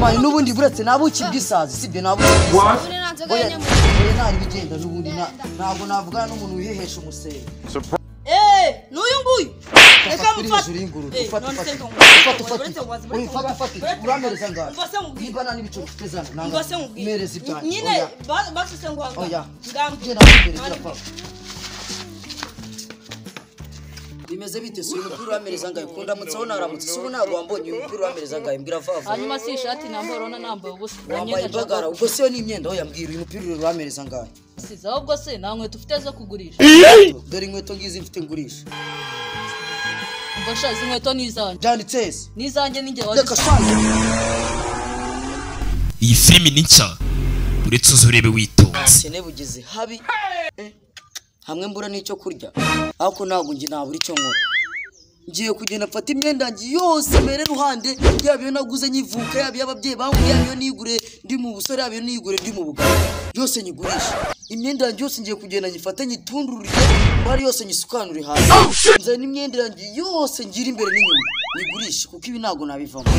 Mani n'ubundi buretse nabuki bw'isazi sibyo nabuki. Ubundi nta nzoga Oya, y'inyamunyu. oya ntari bigenda n'ubundi ntabwo navugana n'umuntu wihehesha umusenyi. Eh, n'uyu nguyu. Reka Ufata mufate. hejuru y'ingurube, Eh, ufata none ufata se ngo- ufata ufata uretse ngo wazi- ufata uretse ufata ngo- uramereza ngaho Umva se nkubwire. niba nta n'ibiceri ufite zana nanga Umva se nkubwire. mereza ibyanjye Nyine oya basuse ngo hanga. oya Ngambwire. genda nkubwire gira papa bimeze bite se uyu mupira uramereza ngaho kundamutseho naramutse se ubu ntabwo wambonye uyu mupira uramereza ngaho mbwira vuba vuba Hanyuma si ishati nambara urabona nambaye ubusa. Nta wambaye myenda nshaka imbagara ubwo se iyo ni imyenda oya mbwira uyu mupira uramereza ngaho gusiza ahubwo se nta nkweto ufite zo kugurisha. Dore inkweto ngizi mfite ngurisha Umva sha izi nkweto ni izanjye. byanditse ese Ni izanjye ni njye reka wazisize. shanze Iyi filimi ni nshya, uretse uze urebe witonze. Sene bugeze habi hamwe mbura n'icyo kurya ariko ntabwo njye nabura icyo nkora ngiye kugenda mfata imyenda yanjye yose mere ruhande yaba iyo naguze nyivuka yaba iy'ababyeyi banguye yaba iyo nigure ndi mu busore yaba iyo nigure ndi mu bugabo yose nyigurisha imyenda yanjye yose ngiye kugenda nyifate nyitundurire bari yose nyisukanure hasi nzane imyenda yanjye yose ngira imbere n'inyuma nyigurishe kuko ibi ntabwo nabivamo.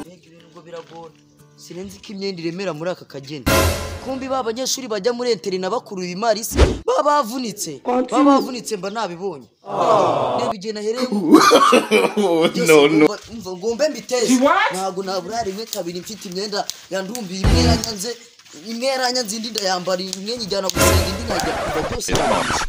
Mbega ibintu ngo biragora sinzi ko imyenda iremera muri aka kageni kumbi ba banyeshuri bajya muri interina bakurura imari se baba bavunitse baba bavunitse mba nabibonye reba igihe nahereye No, no. Umva ngombe mbiteze ntabwo nabura rimwe kabiri mfite imyenda yandumbiye imwe yaranyanze imwe yaranyanze indi ndayambara imwe nyijyana gusenga indi nkajya kumva byose birangije.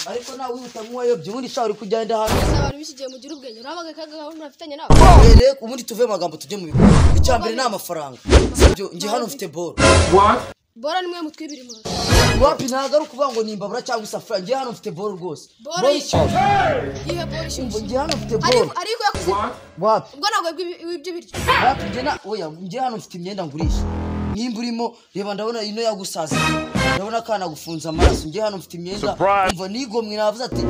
Ariko nawe wihuta nk'uwayobye ubundi shaho uri kugenda ahantu Gusa abantu b'iki gihe mugira ubwenge urahamagaye ka gahunda bafitanye nawe. Rero ubundi tuve mu magambo tujye mu bikorwa icya mbere ni amafaranga sibyo njye hano mfite boro. Bora nimwe mutwibira impunzi. Wapi ntabwo ari ukuvuga ngo ni imbabura cyangwa isafuriya njye hano mfite boro rwose. Boro Boro ishyushye Yihe bora ishyushye. njye hano mfite boro. Ariko yakuze Wapi ubwo ntabwo wibye ibiryo. wapi njye na oya njye hano mfite imyenda ngurisha nimba urimo reba ndabona ino yagusaza ndabona akana gufunza amaraso njye hano mfite imyenda. Surprise. Umva nigomwe navuze ati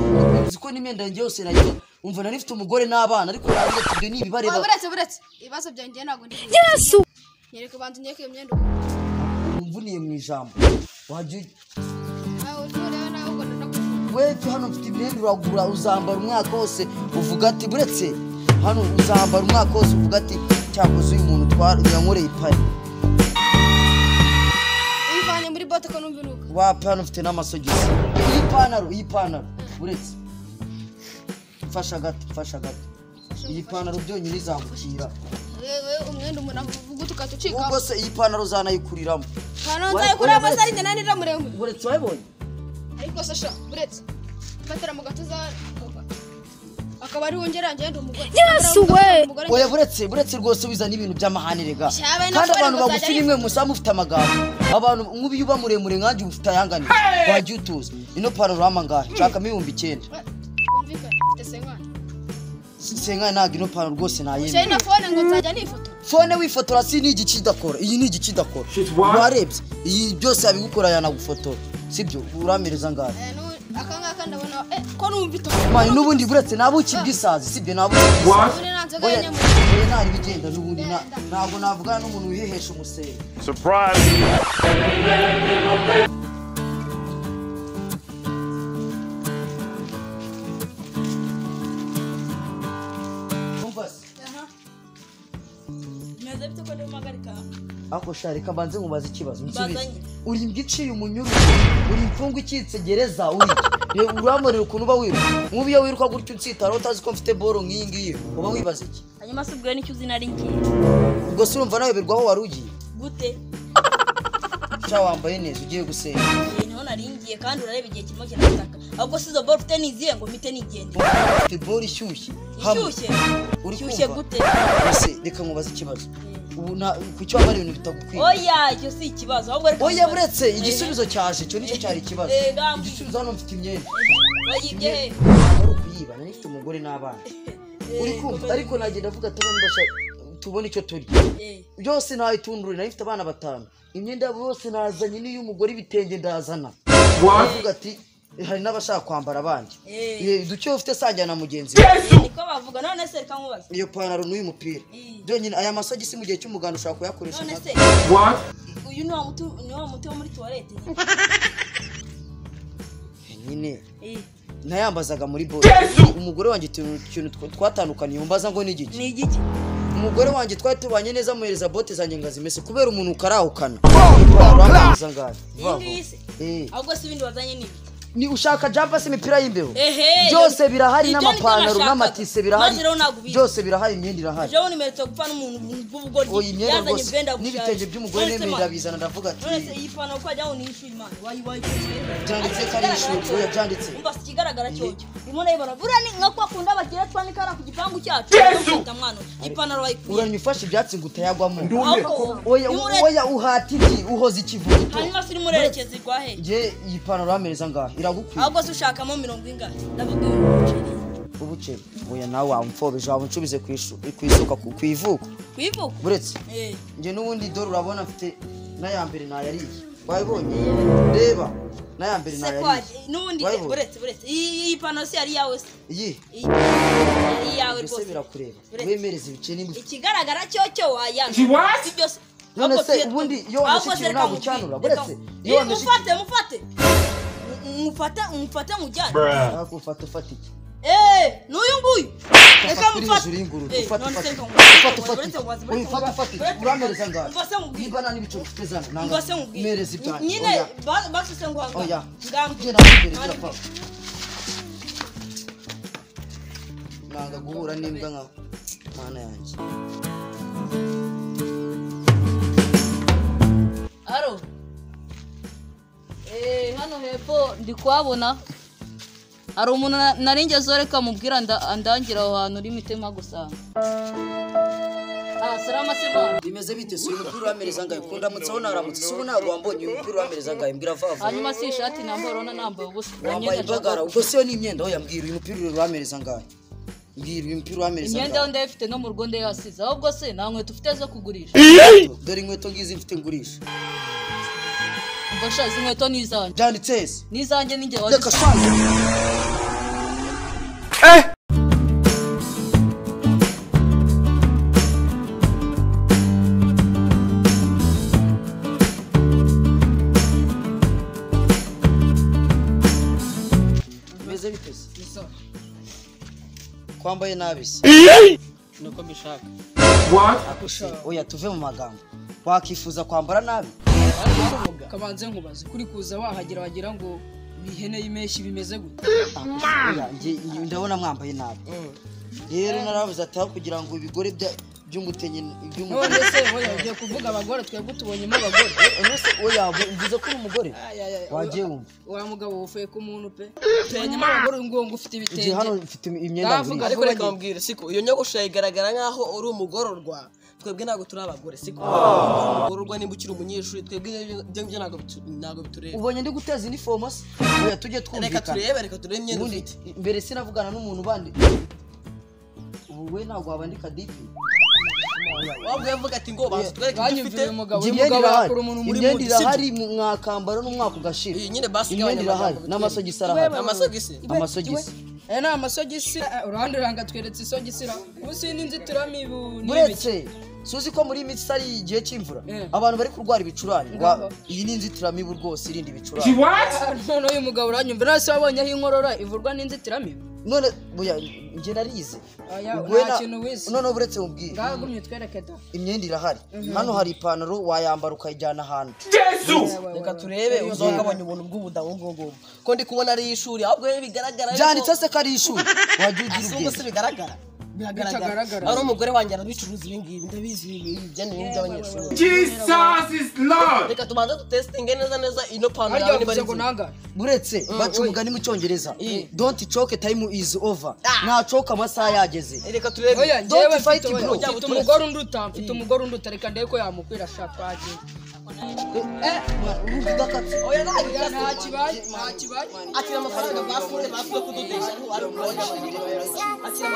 uzi ko n'imyenda yanjye yose nayiga umva nari mfite umugore n'abana ariko navuze ati ibyo ni ibibareba. Oya, buretse buretse ibibazo byanjye ntabwo ndi. Yesu. Nyereka bantu nyereka iyo myenda. Umvuniye mu ijambo wajya Nawe ntureba nawe ubwo ndakuvuga. Wewe hano mfite imyenda uragura uzambara umwaka wose uvuga ati buretse hano uzambara umwaka wose uvuga ati cyakoze uyu muntu yankoreye ipari. Uyivanye muri bote ko numva inuka. Wapi hano mfite n'amasogisi iyi pantaro buretse mfasha gato mfasha gato iyi pantaro byonyine izagukira. Wewe umwenda umuntu avuga tukata ucika. Ubwo se iyi pantaro uzanayikuriramo. Pantaro nzayikura amasari njye nani muremure. Buretse wayibonye. Ariko sasha buretse fatira mu gatuza akaba ari wongera ngenda umugore. Yesu we. Oya buretse buretse rwose wizana ibintu by'amahane rega Cyaba na kandi fone abantu ngo bagufi nzajya nimwe musa mufite amagambo abantu nk'ubu iyo uba muremure nkanjye uba ufite ayanganiye wajya utuza ino pantaro urama ngahe nshakamo 9000. Kumvikana mfite senkani. Senkani ntabwo ino pantaro rwose nayemera. Sheri na fone ngo nzajya nifotora. Fone wifotora si ni igiki idakora iyi ni igiki idakora warebye iyi byose yabigukora yanagufotora sibyo uramereza ngahe. Aka ngaka ndabona ko numva ito. Mani n'ubundi buretse nabuki bw'isazi sibyo nabuki bw'isazi. Ubundi nta nzoga Oya y'inyamunyu. oya ntari bigenda n'ubundi ntabwo navugana n'umuntu wihehesha umusenyi. Surprise. Umva se Meze bite ko ndimuhagarika? Ako sha reka mbanze nkubaze ikibazo nsubize. Mbazanye. Uri imbwa iciye umunyururu uri imfungwa ikitse gereza uri reba uramurira ukuntu uba wiruka nk'ubu iyo wiruka gutyo unsitara utazi ko mfite boro nk'iyi ngiyi uba wibaza iki. Hanyuma se ubwo nicyo uzi nari ngiye. Ubwo se urumva nayoberwa aho wari ugiye. Gute? Sha wambaye neza ugiye gusenga. Niho nari ngiye kandi urareba igihe kirimo kirataka. Ahubwo si izo boro ufite niziye ngo mpite nigende. Mfite boro ishyushye. Hamwe. Ishyushye? Uri Ishyushye kumva? gute? Ese reka nkubaze ikibazo. Ubu na kuki wambara ibintu bitagukwiye? Oya icyo si ikibazo ahubwo reka Oya nkubaze. buretse igisubizo cyaje icyo nicyo cyari ikibazo. Ngambwira. Igisubizo hano mfite imyenda. Wayibye he? Ntabwo ari ukuyiba nari mfite umugore n'abana. Uri kumva ariko nagenda avuga ati abana bashaka tubone icyo turya. Byose ntayitundure nari mfite abana batanu. Imyenda yabo yose nazanye n'iy'umugore ibitenge ndazana. Avuga ati hari n'abashaka kwambara abandi. Duke ufite sangira na mugenzi we. Niko bavuga none se reka nkubaze. Iyo pantaro n'uyu mupira. Byonyine aya masogisi mu gihe cy'umuganda ushobora kuyakoresha. None se uyu ni wa muti wo muri toilette. Nyine nayambazaga muri bote. Umugore wanjye ikintu twatandukaniye umbaza ngo ni igiki? Ni igiki? Umugore wanjye twari tubanye neza amuhereza bote zanjye ngazimese kubera umuntu ukarahukana. Ahubwo si ibindi wazanye ni ibiki? Ni ushaka jumper se imipira y'imbeho? Byose birahari n'amapantaro n'amatise birahari. Byose birahari, imyenda irahari. Jewe nimeretse gupfa n'umuntu bw'ubugoryi yazanye imyenda n'ibitenge by'umugore n'imyenda bizana ndavuga ati none se iyi pantaro ko ajyaho ni ishuri Imana wayi byanditse ko ari ishuri oya byanditse. Umva ikigaragara cyocyo urimo urayibona buriya ni nka kwa kundi abakire twanika ari ku gipangu cyacu. Mwana ipantaro wayikuye uranyifasha ibyatsi ngo utayagwamo. Oya oya uhata iki uhoza ikivuguto. Hanyuma se urimo urerekeza igwa he? Nge iyi pantaro uramereza ngahe? Iragukwiye. Ahubwo se ushakamo mirongo ingahe? Ndavuga ubuceri. Oya nawe wamfobeje wamcubize ku isuka ku ivuko. Ku ivuko? Buretse. Nge n'ubundi dore urabona mfite n'ayambere nayariye. Wayibonye? Reba n'ayambere nayariye. N'ubundi buretse buretse. Iyi pantaro si yari yawe se? Iyi. Yari yawe rwose. Ese birakureba. Wemereza ibice n'imwe. Ikigaragara cyo wayana. Sibyo se? None se ubundi iyo wameshe ntabwo cyanura. Buretse. Iyo mufate mufate. Mufate mujyane. Ntabwo ufata ufata iki? N'uyu nguyu. Reka mufate. Ufata ufata. Uramereza ngahe? Niba nta n'ibice ufite zana. Umva se nkubwire. Mereza ibyanjye. Nyine basuse ngo hanga. Oya. Ngambwe. Nanga guhura n'imbwa nka mana yanjye. Aro. Hano hepfo ndi kuhabona hari umuntu naringezeho reka mubwira andangira aho hantu uri mitema gusanga. Salama se mwana. Bimeze bite se uyu mupira uramereza ngahe? Kundamutseho naramutse se ubu ntabwo wambonye uyu mupira uramereza ngahe? Mbwira vuba vuba. Hanyuma si ishati nambaye urabona nambaye ubusa. Wambaye imbagara ubwo se yo ni imyenda? Oya mbwira uyu mupira uramereza ngahe? Mbwira uyu mupira uramereza ngahe? Imyenda yo ndayifite no mu rugo ndayasize. Ahubwo se nta nkweto ufite zo kugurisha? Dore inkweto ngizi mfite ngurisha. Mbasha izi nkweto ni izanjye. Byanditse se? Ni izanjye ninjye wazi. Reka shange. Bimeze bite se? Kwambaye nabi se? Nuko mbishaka. Oya tuve mu magambo. Wakifuza kwambara nabi? Kabanze nkubaze kuri kuza wahagera wagira ngo ihene y'imeshi bimeze gute? Ndabona mwambaye nabi. Rero naravuze ati kugira ngo ibigore by'umutenye by'umugore. None se oya ugiye kuvuga abagore twebwe tubonyemo abagore. None se oya mvuze ko uri umugore? Wagiye wumva. Wa mugabo ufuye ku muntu pe. Tubonyemo abagore ngo ufite ibitenge. Ngiye hano mfite imyenda ngurisha. Ariko reka mbwire siko iyo nyogosho igaragara nkaho uri umugororwa. Twebwe ntabwo turi abagore siko. Umugororwa nimba ukiri umunyeshuri twebwe ibyo ntabwo bitureba. Ubonye ndi guteza inifomo se? Oya tujye twumvikana. Reka turebe imyenda ufite. Mbere sinavugana n'umuntu bandi. Ubu we ntabwo wabandika dipi. Wabwo yavuga ati ngo batwereke ibyo ufite. Imyenda irahari mwakambara n'umwaka ugashira. Imyenda irahari n'amasogisi arahari. Amasogisi? Amasogisi. Ni amasogisi uruhande ruranga tweretse isogisi ra. Ubu si n'inzitiramibu. Buretse suzi ko muri imitsi ari igihe cy'imvura abantu bari kurwara ibicurane. Iyi ni inzitiramibu rwose irinda ibicurane. None uyu mugabo uranyumva none se wabonye aho inkorora ivurwa n'inzitiramibu? None buya nge narize. None buretse mubwire. Ngagumye twereke da. Imyenda irahari. Hano hari ipantaro wayambara ukayijyana ahantu. Reka turebe uzagabanya ubuntu bw'ubudamu bwo. Ko ndi kubona ari ishuri ahubwo bigaragara. Byanditse se ko ari ishuri. Wajya ugira ubwenge. Se bigaragara. Biragaragara. Ari umugore wanjye arabicuruza ibi ngibi ndabizi ibi bijyanye n'iby'abanyeshuri. Jesus is Lord. Reka tubanze dutestinge neza neza ino pantaro yawe niba ari nanga. Buretse baca umugani mu cyongereza. Don't choke time is over. Nta choke amasaha yageze. Reka turebe. Oya njyewe fight bro. Mfite umugore unduta, mfite umugore unduta reka ndebe ko yamukwira shaka agiye. Oya nta kibaye, nta kibaye. Akira amafaranga bafuze kudodesha. Akira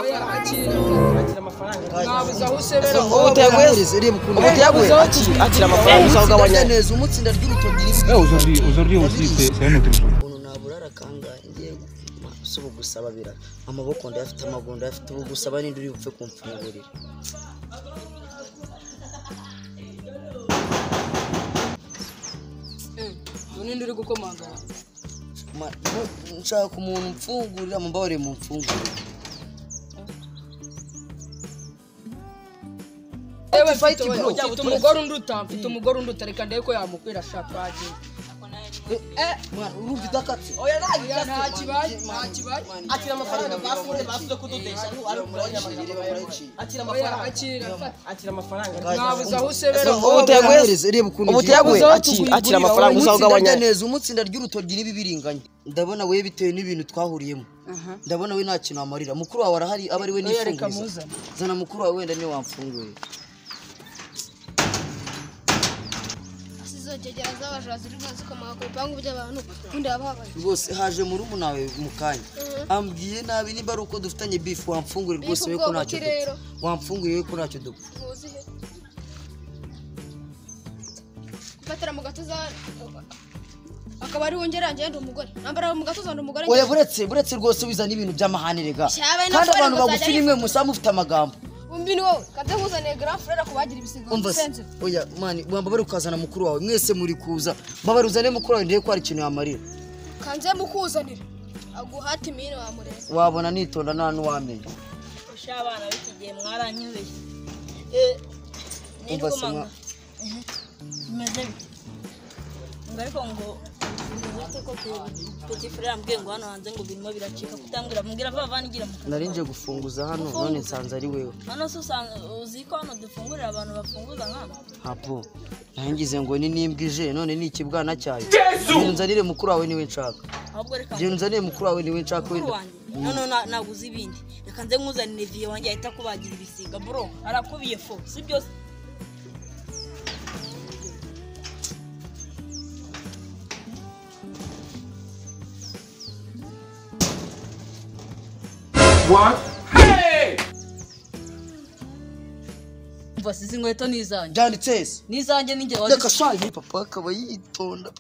amafaranga. Nabuze aho usebera. Ubutayaguye. Akira amafaranga uzagabanya neza umutsinda ry'urutoki. Aujourd'hui aussi c'est un autre jour. Umuntu naburara kangahe ngiye subu gusaba bira. Amaboko ndayafite amaguru ndayafite ubu gusaba nindi uri bupfe kumfungurira. Ninde uri gukomanga? Nshaka umuntu mfungurira mumbabarire mumfungurire. Ewe fight bro, mfite umugore unduta, mfite umugore unduta, reka ndebe ko yamukwira shaka agiye. Mwana urumva idakatse. Oya nta kibaye, nta kibaye. Akira amafaranga bafunze bafunze kudodesha ari ukugabanya amagambo. Akira amafaranga. Akira amafaranga. Mwabuze aho usebera. Reba ukuntu ubutayaguye akira amafaranga uzagabanya neza umutsinda ry'urutoryi n'ibibiringanya. Ndabona we bitewe n'ibintu twahuriyemo. Ndabona we nta kintu amarira. Mukuru wawe arahari aba ari we nifunguriza. Zana mukuru wawe wenda niwe wamfunguye. Rwose haje murumuna wawe mu kanya ambwiye nabi niba ari uko dufitanye beef wamfungure rwose we ko ntacyo dupfa. Wamfunguriye ko ntacyo dupfa. Mfatira mu gatuza akaba ari wongera ngende umugore. Nambara mu gatuza ndi umugore. Oya buretse rwose wizana ibintu by'amahane rega. Kandi abantu bagufi nimwe musa mufite amagambo. Umbi ni wowe kade nkuzaniye grand frère akubagira ibisigo sense. Oya mani wamba bari ukazana mukuru wawe mwese muri kuza. Babaruzane mukuru wawe ndeye ko ari ikintu yamarira. Kanze mukuzanira. Aguhati mine wamureza. Wabona nitonda nta nuwamenya. Usha abana bikigiye mwaranyubeye. Umva se mwa. Meze bite? Ngariko ngo uretse ko petit frère ambwiye ngo hano hanze ngo birimo biracika kutambwira mbwira bavanigira mu Narinje gufunguza hano none nsanze ari wewe. Hano so uzi ko hano dufungurira abantu bafunguza nkana. Hapo nangize ngo ni nimbwije none ni ikibwana cyayo. Nzanire mukuru wawe niwe nshaka. Ahubwo reka nzanire mukuru wawe niwe nshaka wenda. None naguze ibindi. Reka nze nkuzanire vie wanjye ahita kubagira ibisiga bro arakubiye fo sibyo. What? Hey! Umva sizi inkweto nizanjye. Byanditse se? Nizanjye ninjye waje. Reka shaje papa akaba yitonda.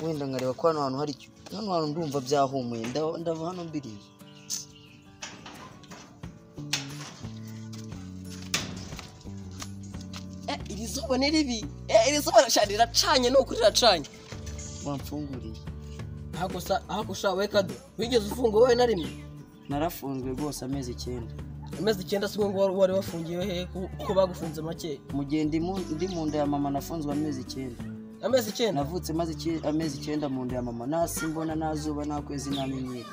Wenda nkareba ko hano hantu hari hano hantu ndumva byahumuye ndava hano mbiriye. Iri zuba ni ribi. Iri zuba riracanye no kuri riracanye. Wamfunguriye. Hakosa we kado. Wigeze ufunga wowe na rimwe? Narafunzwe rwose amezi 9. Amezi 9 si ngo wari wafungiwe he ko bagufunze make? Mugihe ndi mu nda ya mama nafunzwe amezi 9. Amezi 9? Navutse maze amezi 9 mu nda ya mama nasimbona nazuba nakwezi namenyera.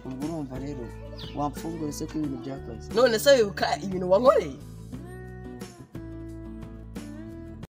Ubwo urumva rero wamfungure se ko ibintu byakaze. None se wibuka ibintu wankoreye?